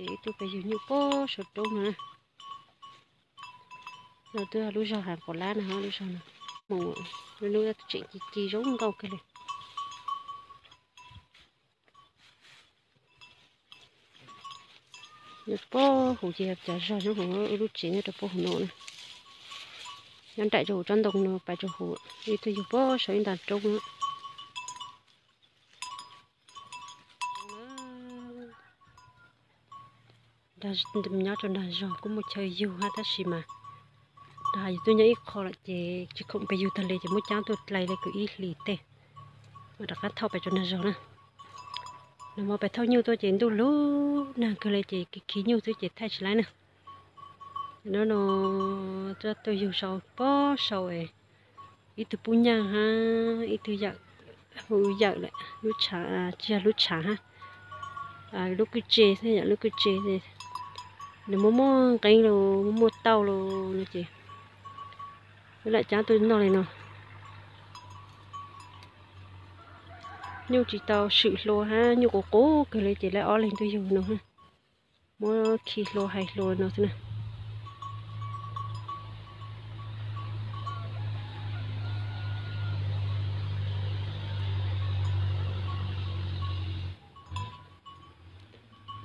Ib tug pes yug nyuj pob saum roob no. No twb lub zog Hav Quav Lab no, lub zog no mus, lub hnub tseem ci ci zoo nkauj kawg li. Nyob pob hauv ces cov zog nyob hauv lub tsev nyob rau pob hauv no na. Nyob nraim rau hauv tsob ntoo no pais rau hauv, ib tug yug pob saum ib nta roob na. Nyob rau nram zog kuj muaj chaw yug hab tab sis mas yus tuaj nyob ib qho lawm ces tsis khoom pes yug tag li ces muab caab tuaj dlai li kwv ib hlis tej, rov qab thauj pes rau nram zog na. Nag hmo pes thauj nyuj tuaj ces ntuj lug nag kawg li ces khi nyuj xwb ces thaij tsis laib na. No no, tuaj yug sau pob sau es ib tug pub nyaj hab ib tug yawm, hu yawm lawm, lub tshav, tsis yog lub tshav hab, lub kwj tse xwb, yog lub kwj tse, nws muaj muaj nqeeb los muaj muaj tauj los no ces wb lam caab tuaj noj li no. Nyuj tsis tau swm hlua hab nyuj qus qub kawg li ces lawv ob leeg tuaj yug no, muab khi hlua hais hlua no xwb na.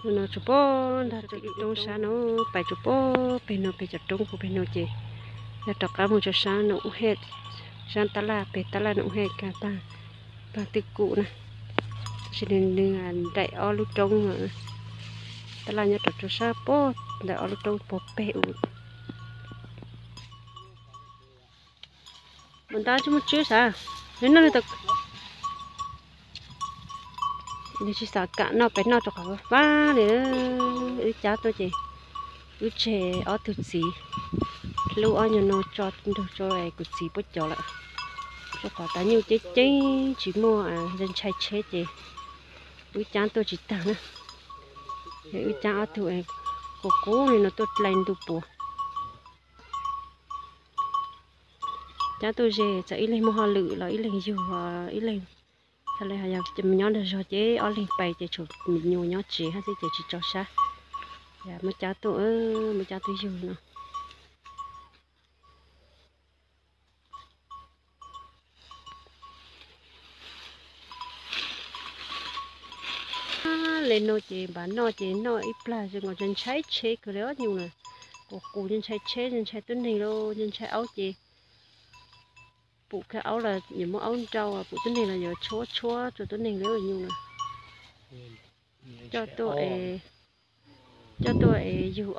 No tsuas pob nrag roob sab no, pais tsuas pob peg no peg cov roob puag peg no ces yog rov qab mus rau sab no ub hej, sab tab laj peg tab laj no ub hej kag tag, tag twj kum na. Tab sis nws nws nraim ob lub roob, tab laj nyob rau sab pob ntawm ob lub roob puag peg u. Mus ntab tsis muaj tswb sav, nws noj nws tsis xav kam noj pes noj rau qhov fab li. Wb cab tuaj ces wb tseg ob tug txiv hlub ob nyuag no tso nrug rau kuv txiv puab cov lawm, rau qhov tav nyuj ceeb ceeb tsis muaj ntshai tsheb ces wb cab tuaj tsis tag na. Wb cab ob tug qus qub li no tuaj dlai ntu puas. Cab tuaj ze txawm ib leeg muaj hauj lwm los ib leeg yug, ib leeg txhaj le yog nyob nrag zog ces ob leeg pais ces tshuav me nyuam nyob tsev hab xwb ces tsis tso sab. Muab cab tuaj, muab cab tuaj yug no. Le no ces npam noj ces noj ib plag zoo nkaus ntshai tsheb kawg li ob nyuj na. Qus qus ntshai tsheb, ntshai tuab neeg los ntshai aub ces pum kag aub los yuav muab aub nrau, pum tuab neeg los yuav tshuab tshuab rua tuab neeg li nyuj na. Coj tuaj es, coj tuaj es yug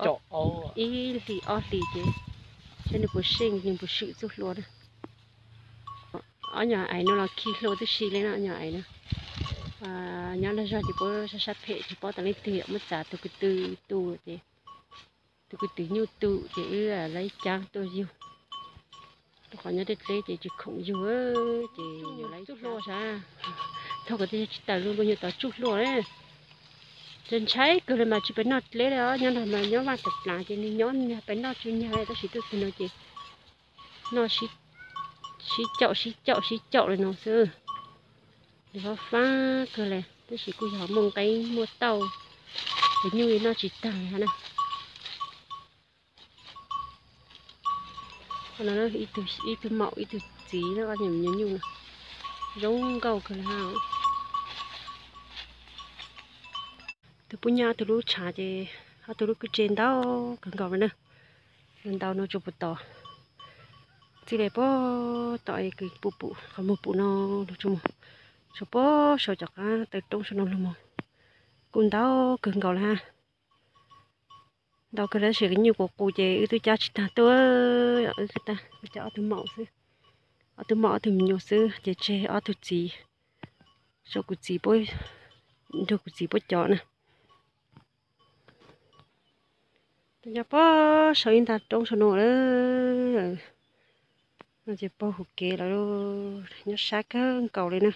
ib hlis ob hlis ces saib nws puas seej, nws puas swm txuj hlua na. Ob nyuag aiv no los khi hlua tib si li no, ob nyuag aiv na. Nyob nrag zog ces puab sab sab phem tsis paub tas leej twg yom, muab txav tug ko tw tu ces, tug ko tw nyuj tu ces wb lawv cab tuaj yug. Rau qhov nyob tej dleb ces tsis khoom yug ces yuav lawv txuj hlua sav. Thaum ko tej tsis tawm lug nkaus nyuag tod tsuj hlua. Ntshai kawg li mas tsis pais noj dleb li os, nyob nrag mas nyob vaj tas plav ces nws nyob nws pais noj tsis nyag li tab sis tuaj txug no ces noj sib caum sib caum sib caum li no xwb. Nws fab fab kawg li tab sis kuj yog muaj nqeeb muaj tauj, ces nyuj li noj tsis tag li na. Ib tug maum ib tug txiv na, ob nyuag nyuj na, zoo nkauj kawg li hab. Tug pub nyaj ob tug lub tshav ces ob tug lub kwj tse ntau kawg nkaus li na. Ntau no tsuas pum tom, txij li puag tom es kws pum pum qhov muag pum no los tsuas mus, tsuas puag saum cov qab taw roob saum no los mus, kuj ntau kawg nkaus li hab. Ntau kawg li tab sis nyuj qus qus ces wb twb cab tsis tag tuaj, wb cab ob tug maum xwb, ob tug maum ob tug me nyuam xwb ces tseg ob tug txiv, rau kuv txiv puab, nrug kuv txiv puab cov na. Nyob puag saum ib nta roob saum no lawm, no ces puag hauv kev lawm, nyob sab kawg nkaus li na.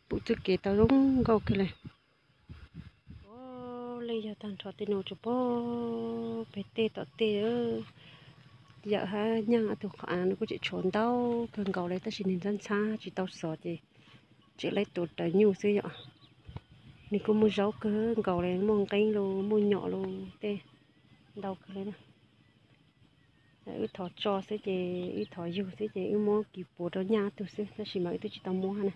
Pum txuj kev tau zoo nkauj kawg li. Puag leej yog tag nrho tej no tsuas puag pem tej tom tej, yawm hab nyaaj ob tug qhov av no kuj tseem tshuav ntau kawg nkaus li tab sis nws ntxhab ntxhab tsis tau xov ces Tseem laib tuav rawv nyuj xwb yom. Nws kuj muaj zaub kawg nkaus li, muaj nqeeb los muaj nyom los tej ntau kawg li na. Wb thov tso xwb ces wb thov yug xwb ces wb muab kis puav rau nyaj tug xwb tab sis mas wb twb tsis tau muab na.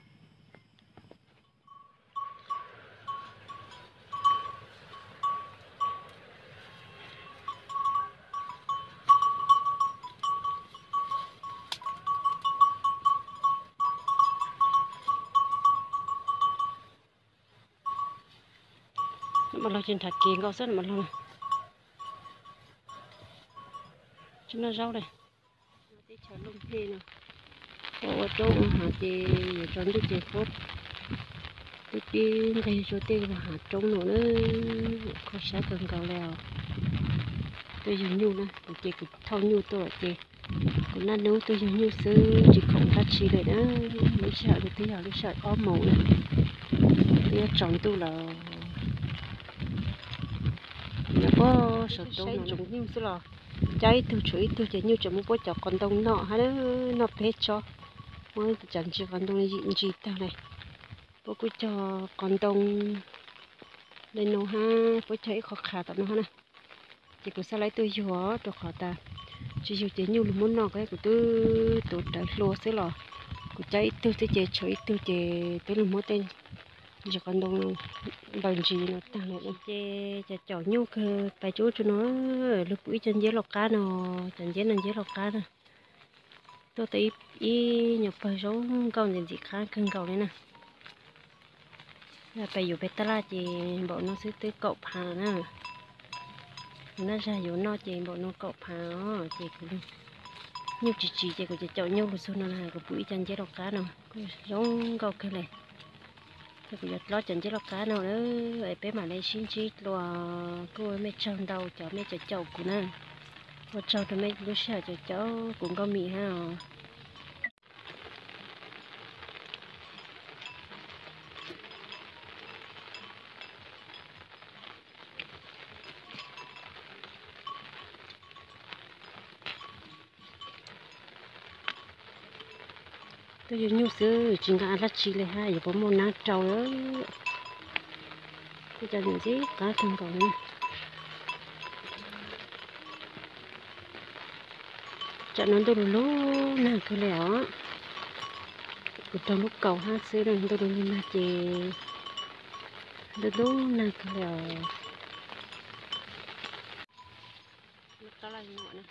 Nws mas los ces nrhav kev nkaus xwb nws mas los. Tsis noj zaub li. Teb chaws Looj Hej no, ua ua roob ua hav ces yuav tsaus ntuj ces pub tib pib nqes rau tej hav roob no na. Kho siab kawg nkaus li os. Tuaj yug nyuj na, kuv ces kuv thauj nyuj tuaj lawm ces kuv naj nub tuaj yug nyuj xwb tsis khoom dab tsi li na. Lub sij hawm no twb yog lub sij hawm ob moos na, twb yuav tsaus ntuj lawm. Nyob puag saum roob no nyuj xwb los cab ib tug tshuav ib tug ces nyuj tseem muab puab cov qos ntoo noj hab, noj peb tsob, muab cov ntsis qos ntoo yim ntsis tag li. Puab kuj cog qos ntoo li no hab, puab cog ib qho qhav tom no hab na. Ces kuv xav laib tuaj yug rau qhov tas tsis yug ces nyuj lug muab noj, kuv twb tuav rawv hlua xwb los kuv cab ib tug xwb ces tshuav ib tug ces twb lug muab tej ntsis qos ntoo npaws ntsis no tag lawm. Ces cov caum nyuj kawg pais tsuj tsuj no, lug pum ib co nceb lauj qab no, cov nceb no nceb lauj qab na. Tuaj tau ib nyuag pawg zoo nkauj ntxim ntxim qab kawg nkaus li na. Yog pes yuav pes tab laj ces npaum no xwb twb kaum phav lawm na. Kuv naj zag yuav noj ces npaum no kaum phav os, ces kuv nyuj tsis tsis ces kuv cov caum nyuj lug txug no na, kuv pum ib co nceb lauj qab no kuj zoo nkauj kawg li. Ces kuv yuav dlob cov nceb lauj qab no lawm es peb mam li sib ntsib dlua. Kuj ua mej tsaug ntau cov mej caum caum kuv na. Ua tsaug rau mej lub sij hawm caum caum kuv nkauj mim hab os. Tuaj yug nyuj xwb tsis nqa dab tsi li hab, yuav puas muaj nab rau lawm. Tej cov ntxim qab kawg nkaus li. Tsam no ntuj lug lug nag kawg li os. Kuv raug lub kaus hab xwb na, ntuj lug lug nag ces ntuj lug nag kawg li os. Lub tab laj nyuam na.